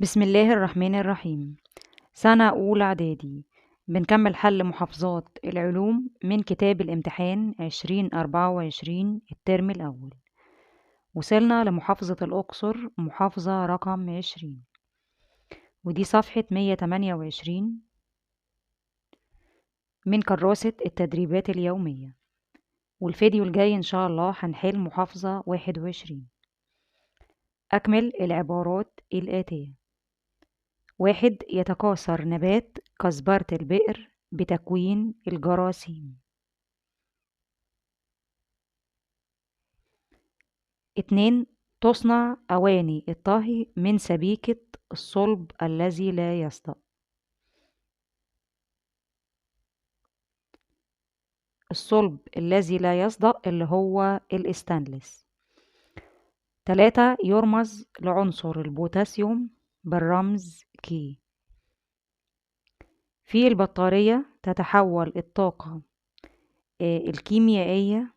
بسم الله الرحمن الرحيم. سنة أولى إعدادي، بنكمل حل محافظات العلوم من كتاب الامتحان 2024 الترم الأول. وصلنا لمحافظة الأقصر، محافظة رقم 20، ودي صفحة 128 من كراسة التدريبات اليومية. والفيديو الجاي إن شاء الله هنحل محافظة 21. أكمل العبارات الآتية. 1. يتكاثر نبات كزبرة البئر بتكوين الجراثيم. 2. تصنع أواني الطهي من سبيكة الصلب الذي لا يصدأ. الصلب الذي لا يصدأ اللي هو الاستانلس. 3. يرمز لعنصر البوتاسيوم بالرمز K. في البطارية تتحول الطاقة الكيميائية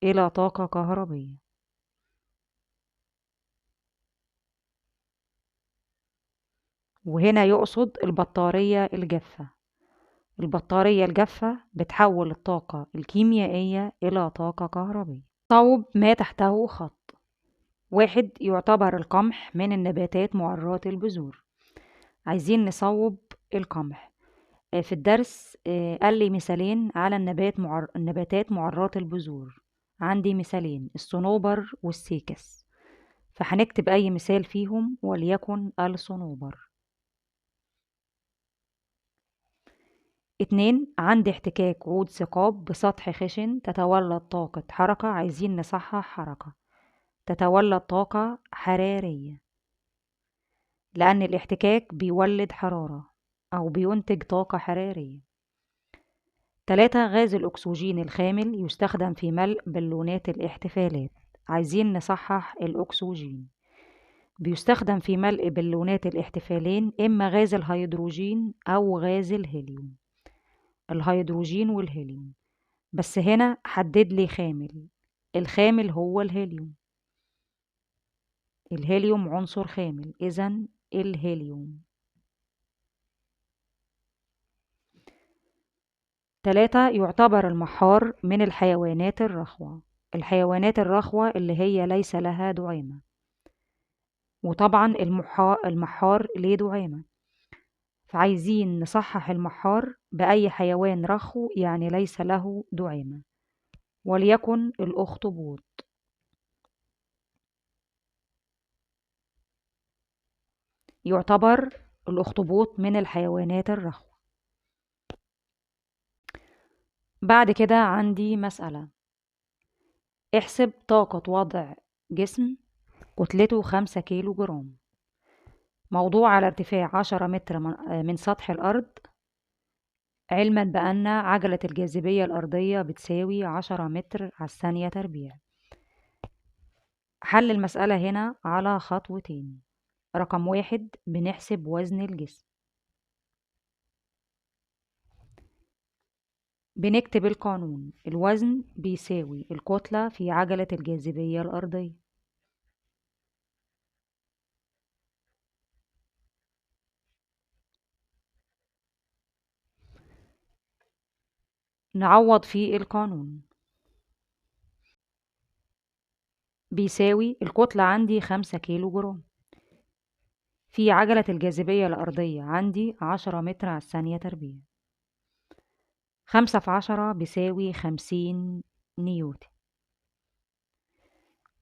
إلى طاقة كهربية. وهنا يقصد البطارية الجافة. البطارية الجافة بتحول الطاقة الكيميائية إلى طاقة كهربية. صوب ما تحته خط. 1. يعتبر القمح من النباتات معرات البذور. عايزين نصوب القمح. في الدرس قال لي مثالين على النباتات معرات البذور. عندي مثالين، الصنوبر والسيكس، فهنكتب أي مثال فيهم وليكن الصنوبر. 2. عندي احتكاك عود ثقاب بسطح خشن تتولد طاقة حركة. عايزين نصحح حركة. تتولد طاقة حرارية، لأن الاحتكاك بيولد حرارة أو بينتج طاقة حرارية. 3. غاز الأكسجين الخامل يستخدم في ملء بالونات الاحتفالات. عايزين نصحح الأكسجين. بيستخدم في ملء بالونات الاحتفالين إما غاز الهيدروجين أو غاز الهيليوم. الهيدروجين والهيليوم، بس هنا حدد لي خامل. الخامل هو الهيليوم. الهيليوم عنصر خامل، إذن الهيليوم. 3. يعتبر المحار من الحيوانات الرخوة. الحيوانات الرخوة اللي هي ليس لها دعامة، وطبعا المحار ليه دعامة، فعايزين نصحح المحار بأي حيوان رخو يعني ليس له دعامة، وليكن الأخطبوط. يعتبر الأخطبوط من الحيوانات الرخوة. بعد كده عندي مسألة. احسب طاقة وضع جسم كتلته 5 كيلو جرام موضوع على ارتفاع 10 متر من سطح الأرض، علما بأن عجلة الجاذبية الأرضية بتساوي 10 متر على الثانية تربيع. حل المسألة هنا على خطوتين. رقم 1 بنحسب وزن الجسم. بنكتب القانون، الوزن بيساوي الكتلة في عجلة الجاذبية الأرضية. نعوض في القانون، بيساوي الكتلة عندي 5 كيلو جرام في عجلة الجاذبية الأرضية عندي 10 متر على الثانية تربيع. 5 في 10 بيساوي 50 نيوتن.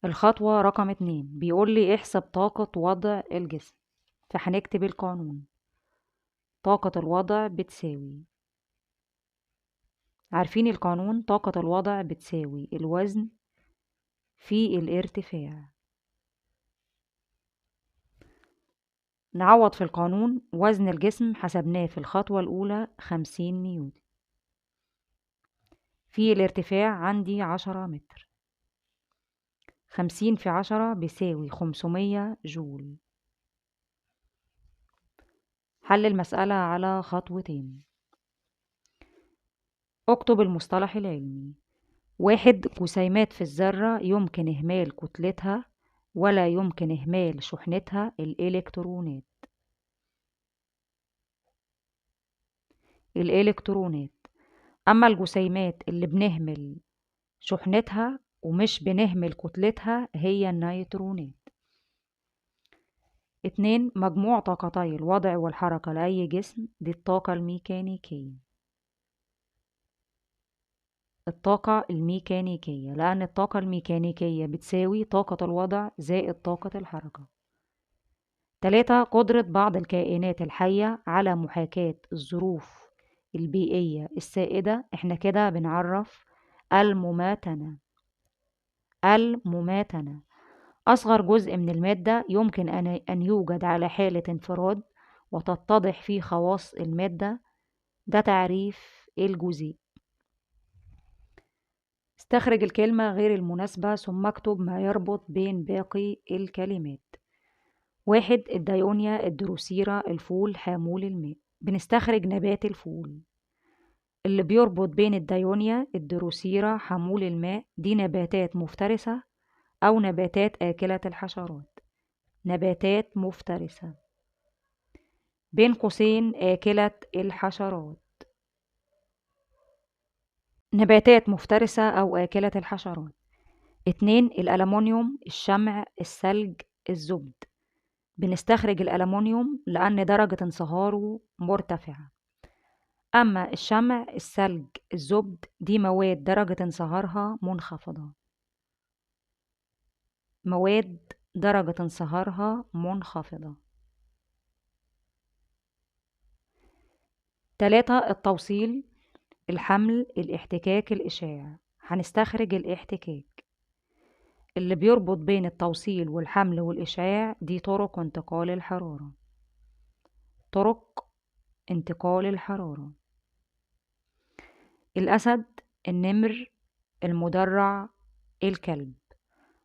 الخطوة رقم 2 بيقول لي احسب طاقة وضع الجسم، فهنكتب القانون. طاقة الوضع بتساوي، عارفين القانون، طاقة الوضع بتساوي الوزن في الارتفاع. نعوض في القانون، وزن الجسم حسبناه في الخطوة الأولى 50 نيوتن في الارتفاع عندي 10 متر. 50 في 10 بيساوي 500 جول. حل المسألة على خطوتين. اكتب المصطلح العلمي. 1. جسيمات في الذرة يمكن إهمال كتلتها ولا يمكن إهمال شحنتها الإلكترونات. الإلكترونات. أما الجسيمات اللي بنهمل شحنتها ومش بنهمل كتلتها هي النيوترونات. 2، مجموع طاقتي الوضع والحركة لأي جسم، دي الطاقة الميكانيكية. الطاقة الميكانيكية، لأن الطاقة الميكانيكية بتساوي طاقة الوضع زائد طاقة الحركة. 3، قدرة بعض الكائنات الحية على محاكاة الظروف البيئية السائدة، احنا كده بنعرف المماتنة. المماتنة. أصغر جزء من المادة يمكن أن يوجد على حالة انفراد وتتضح فيه خواص المادة، ده تعريف الجزيء. استخرج الكلمة غير المناسبة ثم اكتب ما يربط بين باقي الكلمات. 1، الدايونيا، الدروسيرا، الفول، حامول الماء. بنستخرج نبات الفول. اللي بيربط بين الدايونيا، الدروسيرا، حامول الماء، دي نباتات مفترسة أو نباتات آكلة الحشرات. نباتات مفترسة بين قوسين آكلة الحشرات. نباتات مفترسة أو آكلة الحشرات. 2، الألمنيوم، الشمع، الثلج، الزبد. بنستخرج الألمنيوم لأن درجة انصهاره مرتفعة. أما الشمع، الثلج، الزبد دي مواد درجة انصهارها منخفضة. مواد درجة انصهارها منخفضة. 3، التوصيل، الحمل، الاحتكاك، الإشعاع. هنستخرج الاحتكاك. اللي بيربط بين التوصيل والحمل والإشعاع دي طرق انتقال الحرارة. طرق انتقال الحرارة. الأسد، النمر، المدرع، الكلب،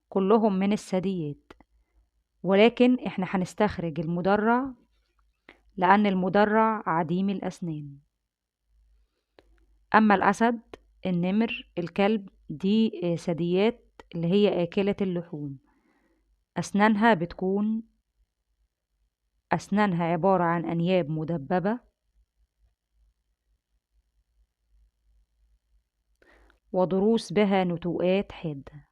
كلهم من الثدييات، ولكن احنا هنستخرج المدرع لأن المدرع عديم الأسنان. أما الأسد، النمر، الكلب دي ثدييات اللي هي آكلة اللحوم، أسنانها بتكون أسنانها عبارة عن أنياب مدببة وضروس بها نتوءات حادة.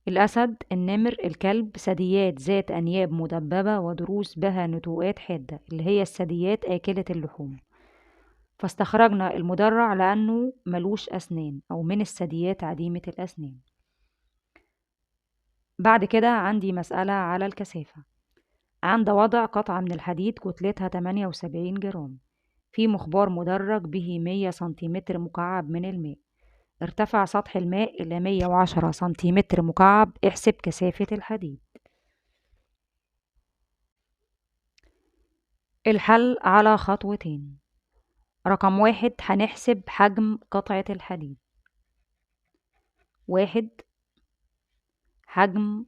الأسد، النمر، الكلب ثدييات ذات أنياب مدببة وضروس بها نتوءات حادة، اللي هي الثدييات آكلة اللحوم. فاستخرجنا المدرع لأنه ملوش أسنان أو من الثدييات عديمة الأسنان. بعد كده عندي مسألة على الكثافة. عند وضع قطعة من الحديد كتلتها 78 جرام في مخبار مدرج به 100 سنتيمتر مكعب من الماء، ارتفع سطح الماء إلى 110 سنتيمتر مكعب، احسب كثافة الحديد. الحل على خطوتين. رقم 1، هنحسب حجم قطعة الحديد. 1، حجم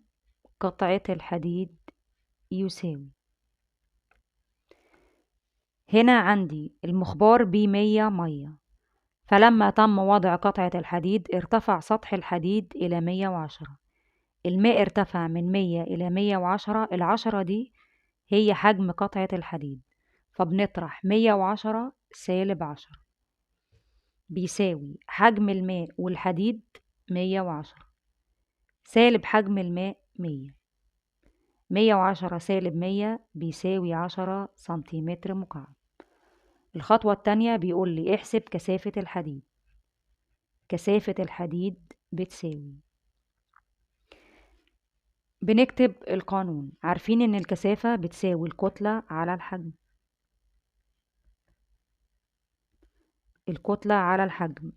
قطعة الحديد يساوي، هنا عندي المخبار ب100 مية، فلما تم وضع قطعة الحديد ارتفع سطح الحديد إلى 110، الماء ارتفع من 100 إلى 110، ال10 دي هي حجم قطعة الحديد، فبنطرح 110 سالب 10 بيساوي حجم الماء والحديد 110 سالب حجم الماء 100، 110 سالب 100 بيساوي 10 سنتيمتر مكعب. الخطوة التانية بيقول لي احسب كثافة الحديد. كثافة الحديد بتساوي، بنكتب القانون، عارفين ان الكثافة بتساوي الكتلة على الحجم. الكتلة على الحجم،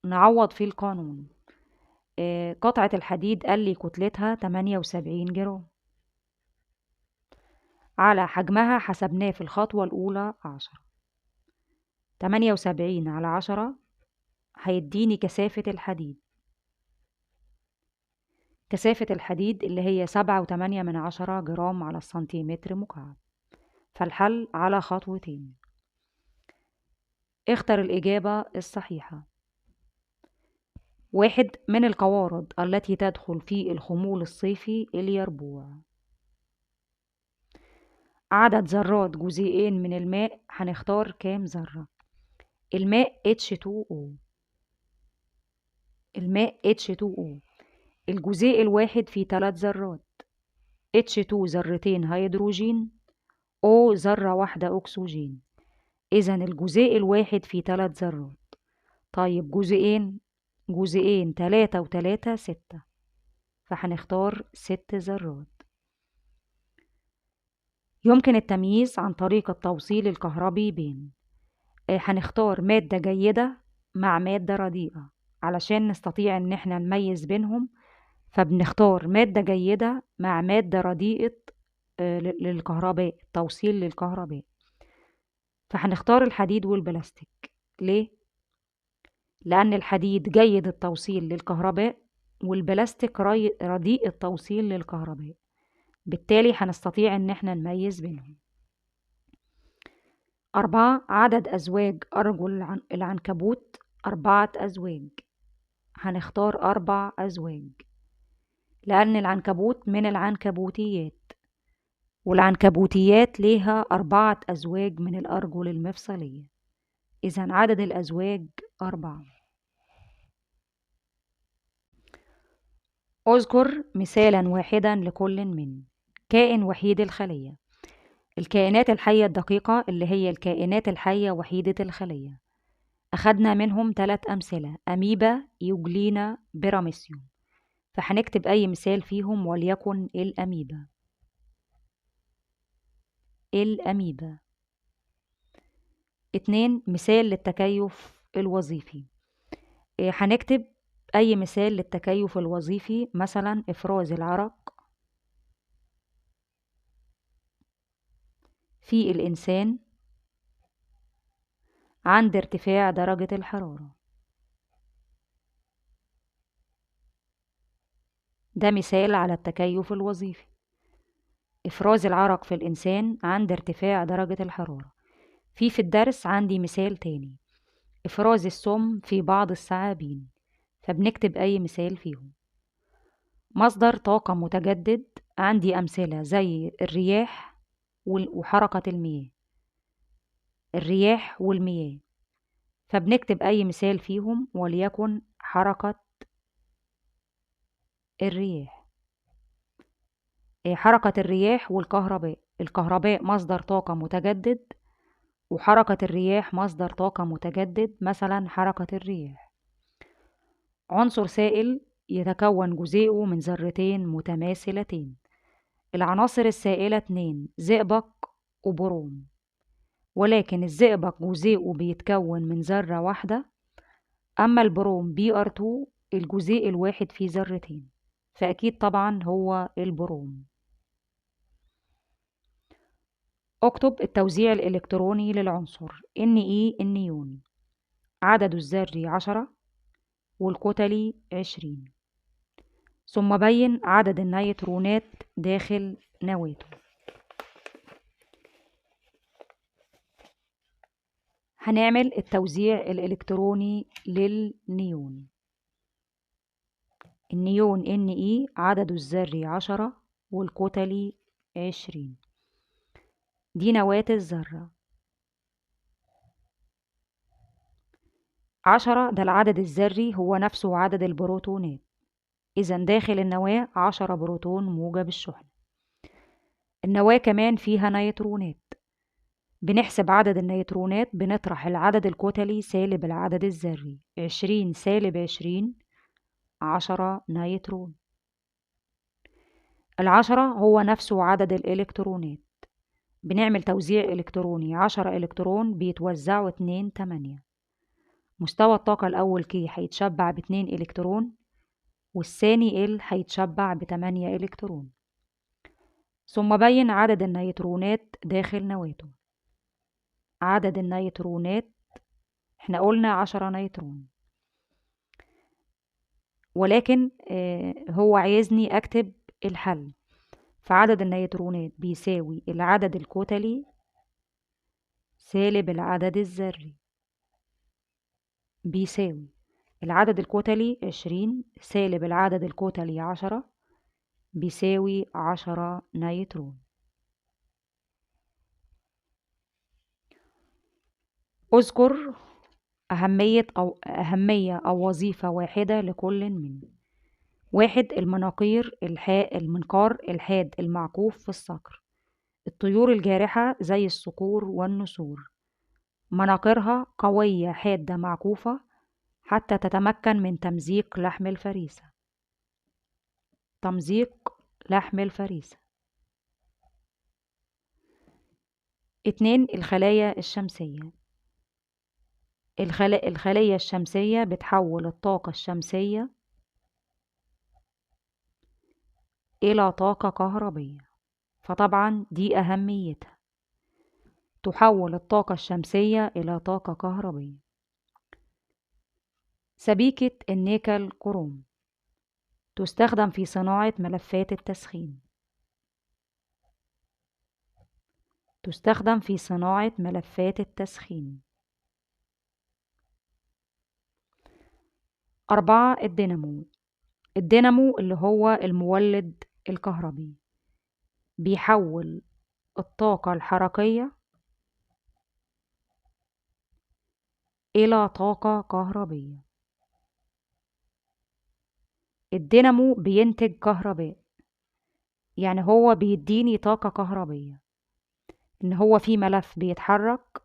نعوض فيه القانون. قطعة الحديد قال لي كتلتها 78 جرام على حجمها حسبناه في الخطوة الأولى 10، 78 على 10 هيديني كثافة الحديد. كثافة الحديد اللي هي 7.8 جرام على السنتيمتر مكعب. فالحل على خطوتين. اختر الإجابة الصحيحة. واحد من القوارض التي تدخل في الخمول الصيفي اليربوع. عدد ذرات جزيئين من الماء، هنختار كام ذرة؟ الماء H2O، الماء H2O الجزيء الواحد فيه 3 ذرات، H2 ذرتين هيدروجين، O ذرة واحدة أكسجين، إذا الجزيء الواحد فيه 3 ذرات. طيب جزيئين، جزيئين 3 و3 6، فهنختار 6 ذرات. يمكن التمييز عن طريق التوصيل الكهربي بين، هنختار مادة جيدة مع مادة رديئة علشان نستطيع ان احنا نميز بينهم، فبنختار مادة جيدة مع مادة رديئة للكهرباء، توصيل للكهرباء، فهنختار الحديد والبلاستيك. ليه؟ لأن الحديد جيد التوصيل للكهرباء والبلاستيك رديء التوصيل للكهرباء، بالتالي هنستطيع ان احنا نميز بينهم. 4 عدد أزواج أرجل العنكبوت 4 أزواج، هنختار 4 أزواج لأن العنكبوت من العنكبوتيات، والعنكبوتيات ليها 4 أزواج من الأرجل المفصلية، إذا عدد الأزواج 4. أذكر مثالا واحدا لكل من كائن وحيد الخلية، الكائنات الحية الدقيقة اللي هي الكائنات الحية وحيدة الخلية، أخدنا منهم 3 أمثلة، أميبا، يوجلينا، بيراميسيوم، فهنكتب أي مثال فيهم وليكن الأميبا. الأميبا. 2 مثال للتكيف الوظيفي، هنكتب أي مثال للتكيف الوظيفي، مثلا إفراز العرق في الإنسان عند ارتفاع درجة الحرارة، ده مثال على التكيف الوظيفي، إفراز العرق في الإنسان عند ارتفاع درجة الحرارة. في الدرس عندي مثال تاني، إفراز السم في بعض الثعابين، فبنكتب أي مثال فيهم. مصدر طاقة متجدد، عندي أمثلة زي الرياح وحركة المياه، الرياح والمياه، فبنكتب أي مثال فيهم وليكن حركة الرياح. حركة الرياح والكهرباء، الكهرباء مصدر طاقة متجدد وحركة الرياح مصدر طاقة متجدد، مثلا حركة الرياح. عنصر سائل يتكون جزيئه من ذرتين متماثلتين، العناصر السائلة 2 زئبق وبروم، ولكن الزئبق جزيئه بيتكون من ذرة واحدة، أما البروم Br2 الجزيء الواحد فيه ذرتين، فأكيد طبعا هو البروم. اكتب التوزيع الإلكتروني للعنصر Ne النيون، عدده الذري 10 والكتلي 20، ثم بين عدد النيترونات داخل نواته. هنعمل التوزيع الإلكتروني للنيون. النيون Ne عدده الذري 10 والكتلي 20، دي نواة الذرة. 10 ده العدد الذري هو نفسه عدد البروتونات، إذا داخل النواة 10 بروتون موجب الشحنة. النواة كمان فيها نيترونات، بنحسب عدد النيترونات بنطرح العدد الكتلي سالب العدد الذري، 20 سالب 20 10 نيترون. 10 هو نفسه عدد الإلكترونات، بنعمل توزيع إلكتروني، 10 إلكترون بيتوزعوا 2 8. مستوى الطاقة الأول K هيتشبع ب2 إلكترون، والثاني L هيتشبع ب8 إلكترون. ثم بين عدد النيترونات داخل نواته. عدد النيترونات احنا قلنا 10 نيترون، ولكن هو عايزني أكتب الحل، فعدد النيترونات بيساوي العدد الكتلي سالب العدد الذري، بيساوي العدد الكتلي 20 سالب العدد الكتلي 10 بيساوي 10 نيترون. اذكر أهمية أو وظيفة واحدة لكل من: 1. المناقير المنقار الحاد المعكوف في الصقر. الطيور الجارحة زي الصقور والنسور مناقيرها قوية حادة معكوفة حتى تتمكن من تمزيق لحم الفريسة. تمزيق لحم الفريسة. 2. الخلايا الشمسية. الخلية الشمسية بتحول الطاقة الشمسية إلى طاقة كهربية، فطبعا دي أهميتها، تحول الطاقة الشمسية إلى طاقة كهربية. سبيكة النيكل كروم تستخدم في صناعة ملفات التسخين. تستخدم في صناعة ملفات التسخين. 4. الدينامو. الدينامو اللي هو المولد الكهربي بيحول الطاقة الحركية إلى طاقة كهربية. الدينامو بينتج كهرباء، يعني هو بيديني طاقة كهربية، إن هو في ملف بيتحرك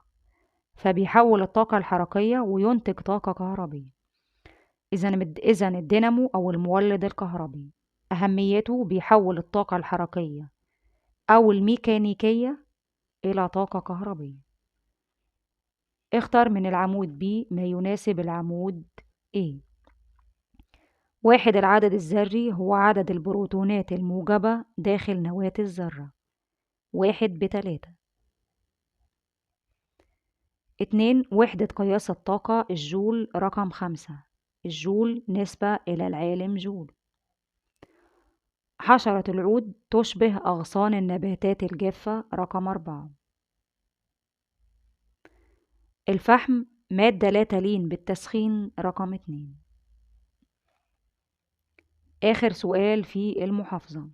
فبيحول الطاقة الحركية وينتج طاقة كهربية. إذا الدينامو أو المولد الكهربي أهميته بيحول الطاقة الحركية أو الميكانيكية إلى طاقة كهربية. اختر من العمود B ما يناسب العمود A. 1. العدد الذري هو عدد البروتونات الموجبة داخل نواة الذرة، 1 ب3. 2. وحدة قياس الطاقة الجول رقم 5، الجول نسبة إلى العالم جول. حشرة العود تشبه أغصان النباتات الجافة رقم 4. الفحم مادة لا تلين بالتسخين رقم 2. آخر سؤال في المحافظة: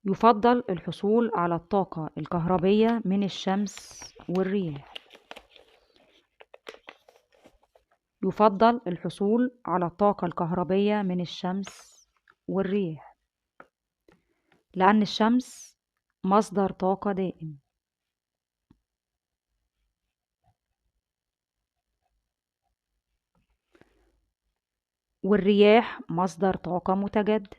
يفضل الحصول على الطاقة الكهربية من الشمس والرياح. يفضل الحصول على الطاقة الكهربية من الشمس والرياح، لأن الشمس مصدر طاقة دائم. والرياح مصدر طاقة متجدد.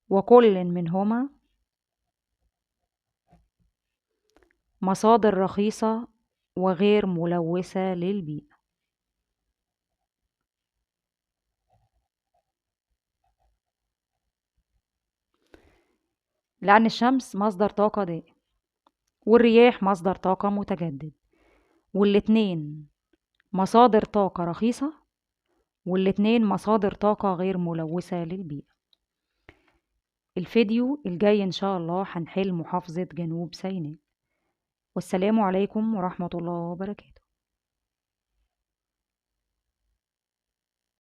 وكل منهما مصادر رخيصة وغير ملوثة للبيئة. لأن الشمس مصدر طاقة دائم والرياح مصدر طاقة متجدد، والاتنين مصادر طاقة رخيصة والاتنين مصادر طاقة غير ملوثة للبيئة. الفيديو الجاي إن شاء الله هنحل محافظة جنوب سيناء. والسلام عليكم ورحمة الله وبركاته.